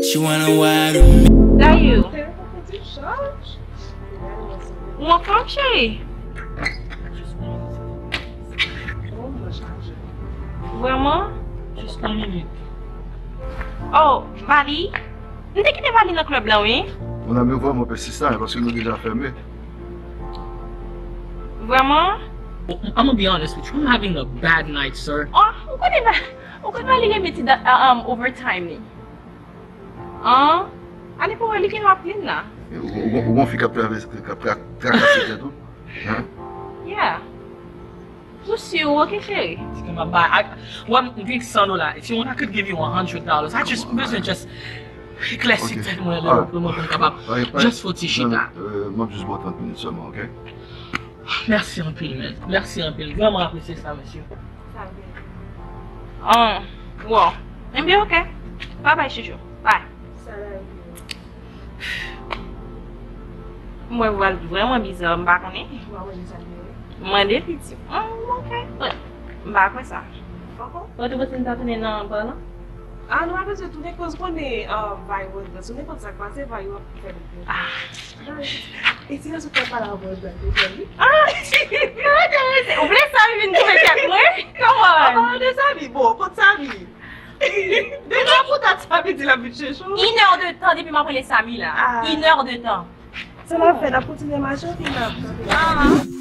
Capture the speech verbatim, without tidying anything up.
She wanna water me. Dayou, ou anfòm, cheri? Vrèman? Jis yon minit. Oh, Vali? M te kite Vali nan club la, wi. Mon ami, ou vrèman pèsisan, paske nou deja fèmen. Vrèman? I'm gonna be honest with you. I'm having a bad night, sir. Oh, ou konnen ba, ou konnen Vali renmen ti dat, uh, um, overtime li. An? Ale pou wè li gen wap li la. Ou gon fi k ap travèse, k ap tra- trakase tèt ou. Hein? Yeah. Ou si ou oke, cheri? Ti kè m ap bay. Wè, m gen san dola. If you want, I could give you a hundred dollars. I just, m bezwen just eklèsi tèt mwen lè pou mwen pou m kapab. Just fò ti chita. M ap jis ba w trant minit sèlman, oke? Mèsi anpil, men. Mèsi anpil. Vrèman apresye sa, mesye. An, wow. Enben, oke. Babay, chouchou. Bay. M wè vwal vrèman biza, m pa konnen. M mande li di, "An, oke." M pa kwè sa. Ou te panse n ta tounen nan ba lan? Ah, nou pa bezwen tounen koz konnen, ah, Vay wòl dans. Ou nenpòt sa k pase, Vay wòl fè l. Ah. E ti gason k ap pale avè w, Zak, ou kwè li? Ou vle Samy vin touye tèt mwen? Come on! An palan de Samy, bon, kot Samy? Deja pou dat Samy di l ap vin chèche w. Inèdtan depi m ap rele Samy la. Inèdtan. Sa n ap fè, n ap kontinye mache, oubyen n ap kanpe?